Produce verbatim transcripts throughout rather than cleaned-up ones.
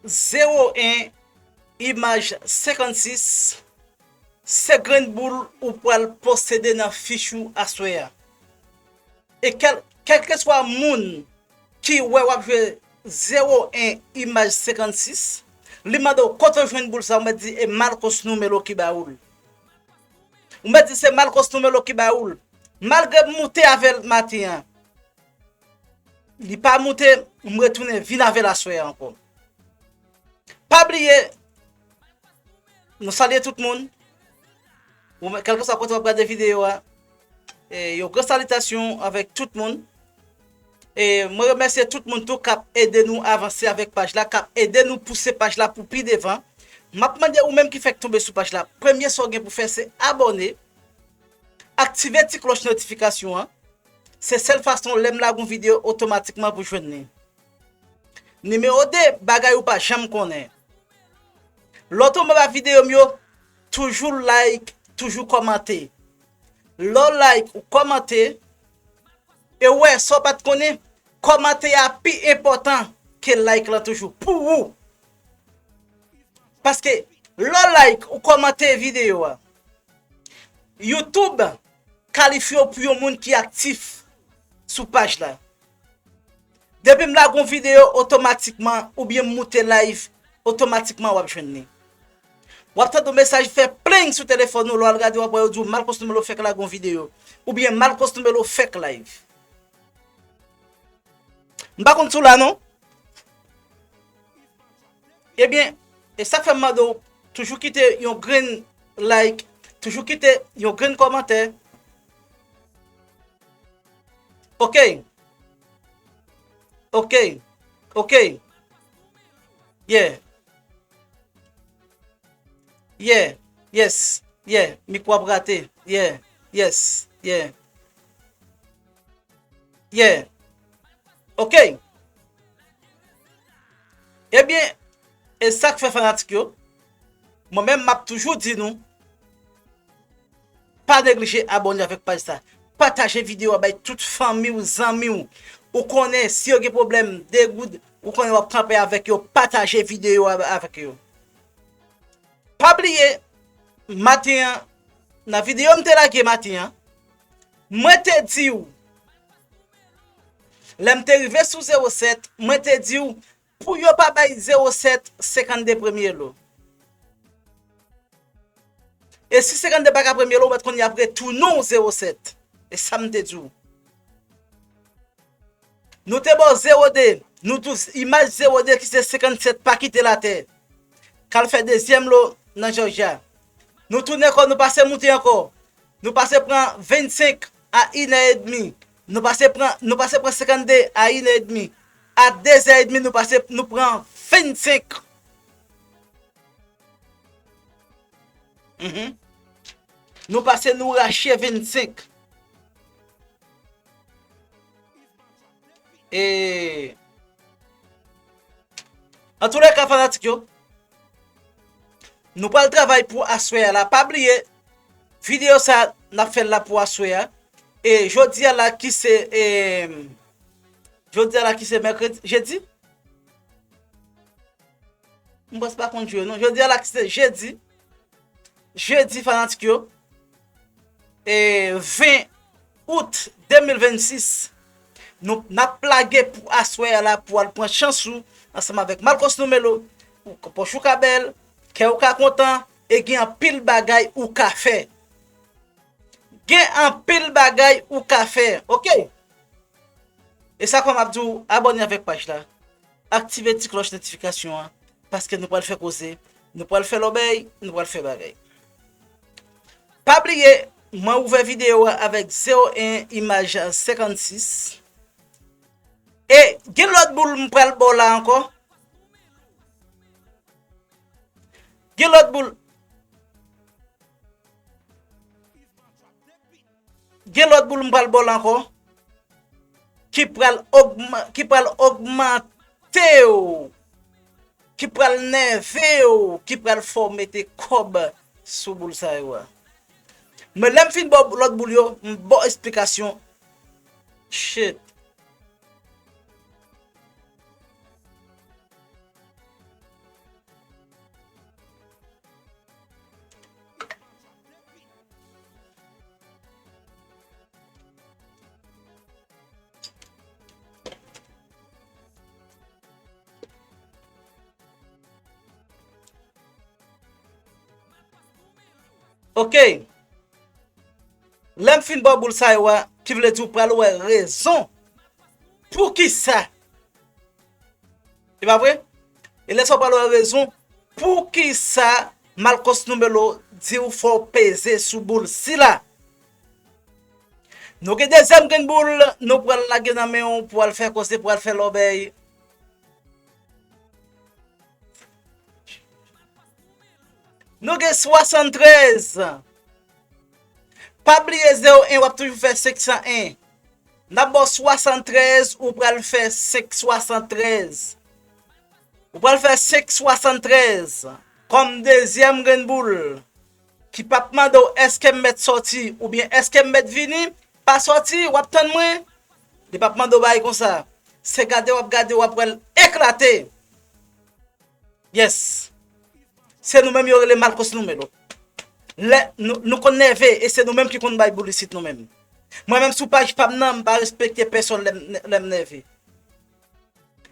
zewo en, imaj senkannsis, se grenn boul ou pral posede nan fich ou aswè a. E kèl, kèlkeswa moun ki wè w ap jwe zewo en, imaj senkannsis, li mande w kote w jwenn boul sa, ou mèt di e Marcos Numelo ki ba ou l. Ou mèt di se Marcos Numelo ki ba ou l. Malgre m moute avè l maten an, li pa moute, m retounen vin avè l aswè a ankò. Pa bliye, nou salye tout moun. Ou men, kèlkeswa kote w ap gade videyo a, e, yon gran salitasyon avèk tout moun. E mwen remèsye tout moun tou k ap ede nou avanse avèk paj la, k ap ede nou pouse paj la pou pi devan. M ap mande ou menm ki fèk tonbe sou paj la, premye sa w gen pou fè se abòne, aktive ti klòch notifikasyon an. Se sèl fason lè m lage yon videyo otomatikman pou jwenn li. Nimewo de, bagay ou pa janm konnen. Lè w tonbe anba videyo m yo, toujou like, toujou kòmante. Lè w like, ou kòmante, e w wè sa w pa t konnen, kòmante a pi enpòtan ke like lan toujou pou ou. Paske lè w like, ou kòmante videyo a, YouTube kalifye w pou yon moun ki aktif sou paj la. Depi m lage yon videyo, otomatikman, oubyen m moute live, otomatikman w ap jwenn li. W ap tande yon mesaj fè pling sou telefòn ou, lè w al gade w ap wè yo di w Marcos Numelo fèk lage yon videyo, oubyen Marcos Numelo fèk live. M pa konn si w la non. Ebyen, e sa k fè m mande w toujou kite yon grenn like, toujou kite yon grenn kòmantè. Ok. Ok. Ok. Yeah. Yeah. Yes. Yeah. Mikwo ap rate. Yeah. Yes. Yeah. Yeah. Ok. Ebyen, e sa k fè fanatik yo, mwen menm m ap toujou di nou, pa neglije abòne avèk paj sa. Pataje videyo a bay tout fanmi w, zanmi w. Ou konnen si yo gen pwoblèm de goud, ou konnen w ap kanpe avèk yo, pataje videyo a avèk yo. Pa bliye, maten an, nan videyo m te lage maten an, mwen te di w, lè m te rive sou zewo sèt, mwen te di w, pou yo pa bay zewo sèt senkannde premye lo. E si senkannde pa ka premye lo, ou mèt konn y ap retounen w zewo sèt. E sa m te di w. Nou te ba w zewo de, nou di w imaj zewo de ki se senkannsèt pa kite latè. K al fè dezyèm lo nan Jòjya. Nou tounen kò, nou pase moute ankò. Nou pase pran vennsenk a inè edmi. Nou pase pran, nou pase pran senkannde a inè edmi. A dezè edmi, nou pase, nou pran vennsenk. Mhm. Nou pase, nou rache vennsenk. E, antoulèka, fanatik yo, nou pral travay pou aswè a la. Pa bliye, videyo sa, n ap fè l la pou aswè a. E jodi a la ki se, e, jodi a la ki se mèkredi, jedi? M prèske pa konn jou yo, non. Jodi a la ki se jedi. Jedi, fanatik yo. E ven out de mil vennsis. Nou, n ap lage pou aswè a la pou al pran chans ou ansanm avèk Marcos Numelo. Ou, pòch ou ka bèl, kè ou ka kontan, e gen anpil bagay ou ka fè. Gen anpil bagay ou ka fè, ok? E sa k fè m ap di w abòne avèk paj la, aktive ti klòch notifikasyon an, paske nou pral fè koze, nou pral fè lòbèy, nou pral fè bagay. Pa bliye, mwen ouvè videyo a avèk zewo en imaj senkannsis. E gen lòt boul m pral ba w la ankò. Gen lòt boul. Gen lòt boul m pral ba w la ankò. Ki pral ogma-, ki pral ogmante w. Ki pral nève w. Ki pral fè w mete kòb sou boul sa yo a. Men lè m fin ba w lòt boul yo, m ba w esplikasyon. Shit. Ok. Lè m fin ba w boul sa yo a, ki vle di w pral wè rezon poukisa. E pa vre? E lè sa w pral wè rezon poukisa Marcos Numelo di w fò w peze sou boul sila. Nou gen dezyèm grenn boul, nou pral lage nan men w pou al fè koze, pou al fè lòbèy. Nou gen swasanntrèz. Pa bliye zewo en, w ap toujou fè senk san en. N ap ba w swasanntrèz, ou pral fè senk swasanntrèz. Ou pral fè senk swasanntrèz kòm dezyèm grenn boul ki p ap mande w èske m mèt sòti oubyen èske m mèt vini, pa sòti, w ap tann mwen. Li p ap mande w bagay konsa. Se gade w ap gade, w ap wè l eklate. Yes. Se nou menm yo rele Marcos Numelo. Lè nou, nou konn nève, e se nou menm ki konn bay boul isit nou menm. Mwen menm sou paj pa m nan, m pa respekte pèsonn lè m, lè m nève.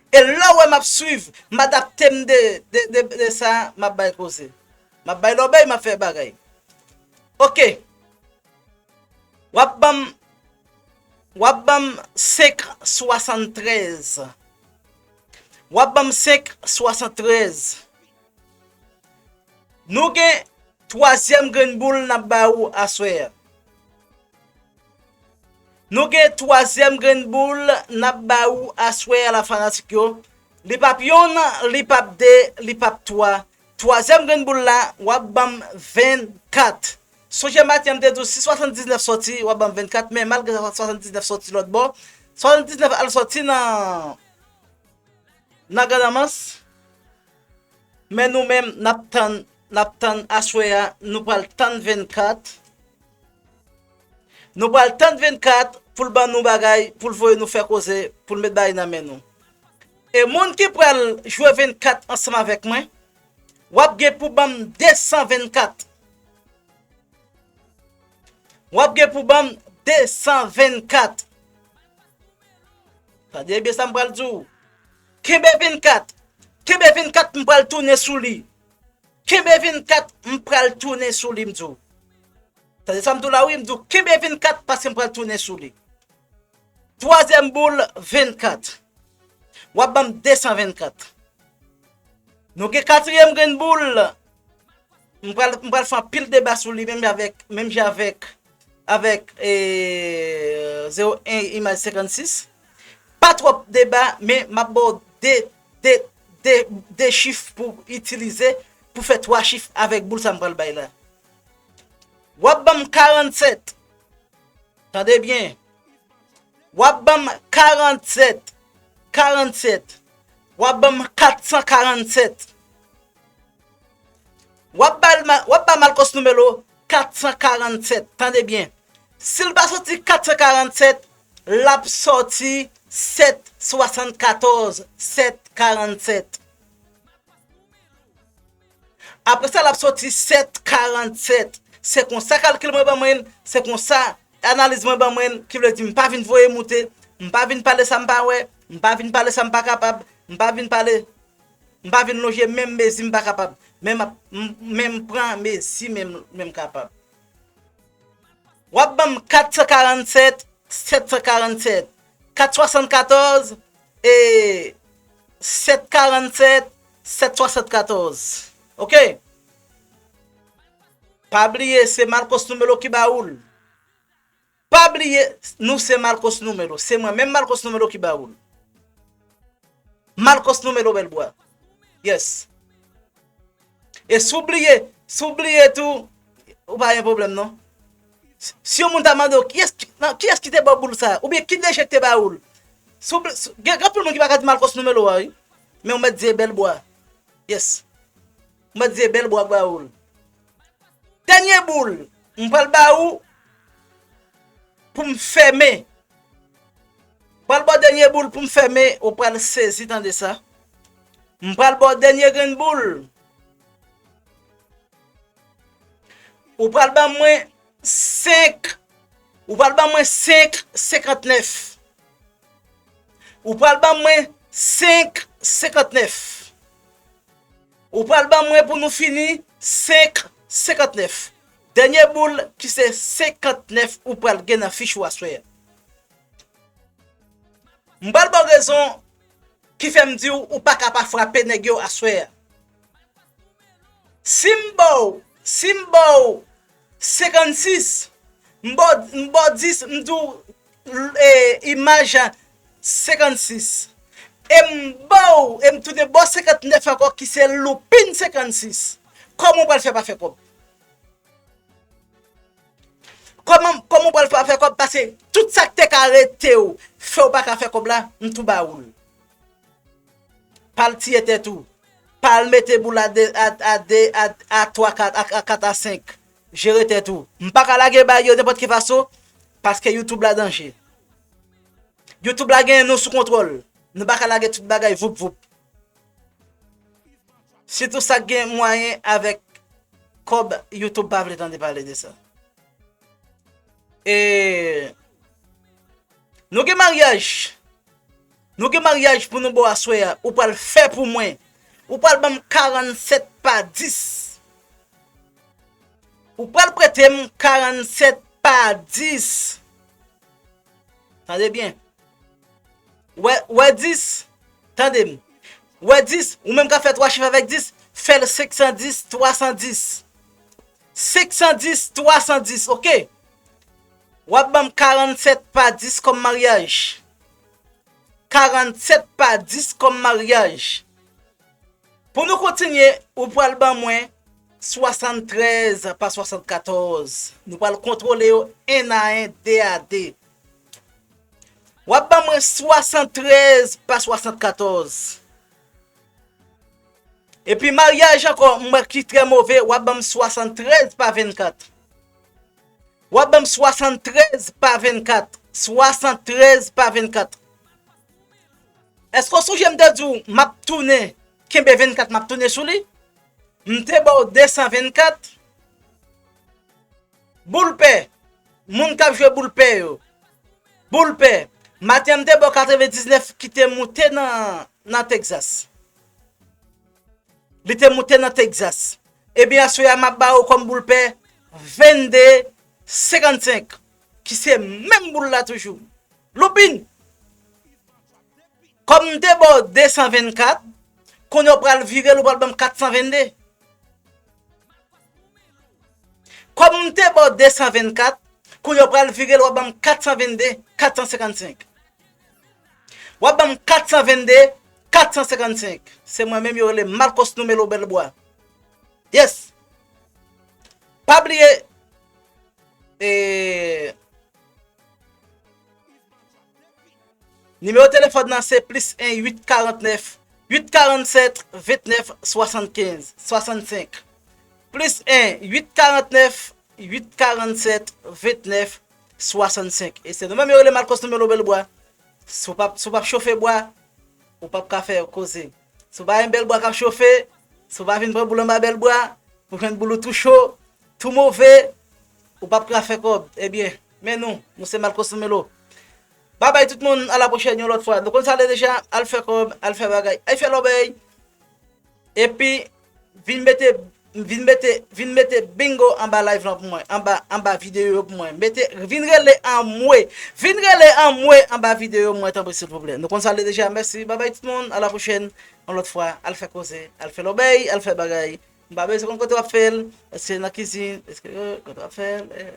E lè w wè m ap swiv, m adapte m de, de, de, de sa, m ap bay koze. M ap bay lòbèy, m ap fè bagay. Ok. W ap ban m, w ap ban m senk swasanntrèz. W ap ban m senk swasanntrèz. Nou gen twazyèm grenn boul n ap ba ou aswè a. Nou gen twazyèm grenn boul n ap ba ou aswè a, la fanatik yo. Li p ap yonn, li p ap de, li p ap twa. Twazyèm grenn boul la, w ap ban m vennkat. Sonje maten an m te di w si swasanndiznèf sòti, w ap ban m vennkat, men malgre sa, swasanndiznèf sòti lòt bò. Swasanndiznèf al sòti nan, nan Grandans. Men nou menm, n ap tann, n ap tann aswè a, nou pral tann vennkat. Nou pral tann vennkat pou l ban nou bagay, pou l voye nou fè koze, pou l met bagay nan men nou. E moun ki pral jwe vennkat ansanm avèk mwen, w ap gen pou ban m de san vennkat. W ap gen pou ban m de san vennkat. Tande byen sa m pral di w. Kenbe vennkat. Kenbe vennkat, m pral tounen sou li. Kenbe vennkat, m pral tounen sou li, m di w. Tande sa m di w la, wi, m di w kenbe vennkat, paske m pral tounen sou li. Twazyèm boul, vennkat. W ap ban m de san vennkat. Nou gen katriyèm grenn boul. M pral, m pral fè anpil deba sou li, menm jan avèk, menm jan avèk, avèk, eh, zewo en imaj senkannsis. Pa twòp deba, men m ap ba w de, de, de, de chif pou itilize, pou fè twa chif avèk boul sa m pral bay la. W ap ban m karannsèt. Tande byen. W ap ban m karannsèt. Karannsèt. W ap ban m kat san karannsèt. W ap ba, w ap ba Marcos Numelo kat san karannsèt. Tande byen. Si l pa sòti kat san karannsèt, l ap sòti sèt swasannkatòz, sèt karannsèt. Apre sa, l ap sòti sèt karannsèt. Se konsa kalkil mwen ban mwen, se konsa analiz mwen ban mwen, ki vle di m pa vin voye moute, m pa vin pale sa m pa wè, m pa vin pale sa m pa kapab, m pa vin pale, m pa vin lonje menm mezi m pa kapab, men m ap, m, men m pran mezi menm, menm kapab. W ap ban m kat san karannsèt, sèt san karannsèt, kat swasannkatòz, e sèt karannsèt, sèt swasannkatòz. Ok? Pa bliye, se Marcos Numelo ki ba ou l. Pa bliye, nou se Marcos Numelo. Se mwen menm Marcos Numelo ki ba ou l. Marcos Numelo Bèlbwa. Yes. E si w bliye, si w bliye tou, ou pa gen pwoblèm non. Si, si yon moun ta mande w, kiyès, ki- nan- kiyès ki te ba w boul sa? Oubyen ki deje ki te ba ou l? Si w bli- si- gen, gen anpil moun ki pa ka di Marcos Numelo a, wi. Men ou mèt di e Bèlbwa. Yes. Ou mèt di e Bèlbwa ki ba ou l. Dènye boul, m pral ba ou pou m fèmen. M pral ba w dènye boul pou m fèmen, ou pral sezi tande sa. M pral ba w dènye grenn boul. Ou pral ban mwen senk, ou pral ban mwen senk senkantnèf. Ou pral ban mwen senk senkantnèf. Ou pral ban mwen pou nou fini senk senkantnèf. Dènye boul ki se senkantnèf ou pral gen nan fich ou aswè a. M pral ba w rezon ki fè m di w ou pa ka pa frape nèg yo aswè a. Si m ba w, si m ba w senkannsis, m ba w, m ba w dis, m di w, e, imaj senkannsis. E m ba w, e m tounen ba w senkantnèf ankò ki se loupin senkannsis. Kòman w pral fè pa fè kòb? Kòman, kòman w pral fè, fè kòb? Paske tout sa k te ka rete w, fè w pa ka fè kòb la, m tou ba ou l. Pa al tiye tèt ou. Pa al mete boul a de, a, a de, a, a twa, kat, a, a kat, a senk. Jere tèt ou. M pa ka lage bay yo nenpòt ki fason, paske YouTube la danje. YouTube la genyen nou sou kontwòl. Nou pa ka lage tout bagay voup voup. Sitou sa k gen mwayen avèk kòb, YouTube pa vle tande pale de sa. E nou gen maryaj. Nou gen maryaj pou nou ba w aswè a. Ou pral fè pou mwen. Ou pral ban m karannsèt pa dis. Ou pral prete m karannsèt pa dis. Tande byen. Wè, wè dis, tande m. Wè dis, ou menm k ap fè twa chif avèk dis, fè l senk san dis, twa san dis. Senk san dis, twa san dis, oke? W ap ban m karannsèt pa dis kòm maryaj. Karannsèt pa dis kòm maryaj. Pou nou kontinye, ou pral ban mwen swasanntrèz pa swasannkatòz. Nou pral kontwole yo en a en, de a de. W ap ban mwen swasanntrèz pa swasannkatòz. Epi maryaj ankò, m wè ki trè move, w ap ban m swasanntrèz pa vennkat. W ap ban m swasanntrèz pa vennkat. Swasanntrèz pa vennkat. Èske w sonje m te di w, m ap tounen, kenbe vennkat, m ap tounen sou li? M te ba w de san vennkat. Boul pè. Moun k ap jwe boul pè yo. Boul pè. Maten an, m te ba w katrevendiznèf ki te moute nan, nan Texas. Li te moute nan Texas. Ebyen, aswè a, m ap ba w kòm boul pè vennde senkannsenk, ki se menm boul la toujou. Loupin! Kòm m te ba w de san vennkat, kounye a w pral vire l, ou pral ban m kat san vennde. Kòm m te ba w de san vennkat, kounye a w pral vire l, w ap ban m kat san vennde, kat san senkannsenk. W ap ban m kat san vennde, kat san senkannsenk. Se mwen menm yo rele Marcos Numelo Bèlbwa. Yes! Pa bliye, e, nimewo telefòn nan se plis en uit karantnèf, uit karannsèt, vennèf, swasannkenz, swasannsenk. Plis en uit karantnèf, uit karannsèt, vennèf, swasannsenk. E se nou menm yo rele Marcos Numelo Bèlbwa. Si w p ap, si w p ap chofe bwa, ou p ap ka fè koze. Si w pa yon bèl bwa k ap chofe, si w pa vin pran boul anba bèl bwa, ou jwenn boul ou tou cho, tou move, ou p ap ka fè kòb. Ebyen, men nou, nou se Marcos Numelo. Babay tout moun, a la pwochèn, yon lòt fwa. Nou konn sa l ye deja, al fè kòb, al fè bagay, al fè lòbèy. Epi, vin mete, vin mete, vin mete bingo anba live lan pou mwen, anba, anba videyo yo pou mwen. Mete, vin rele anmwe, vin rele anmwe anba videyo yo pou mwen, tanpri, silvouplè. Nou konn sa l ye deja, mèsi, babay tout moun, a la pwochèn, yon lòt fwa, al fè koze, al fè lòbèy, al fè bagay. M pa bezwen konn kote w ap fè l, èske nan kizin, èske, euh, kote w ap fè l, eh.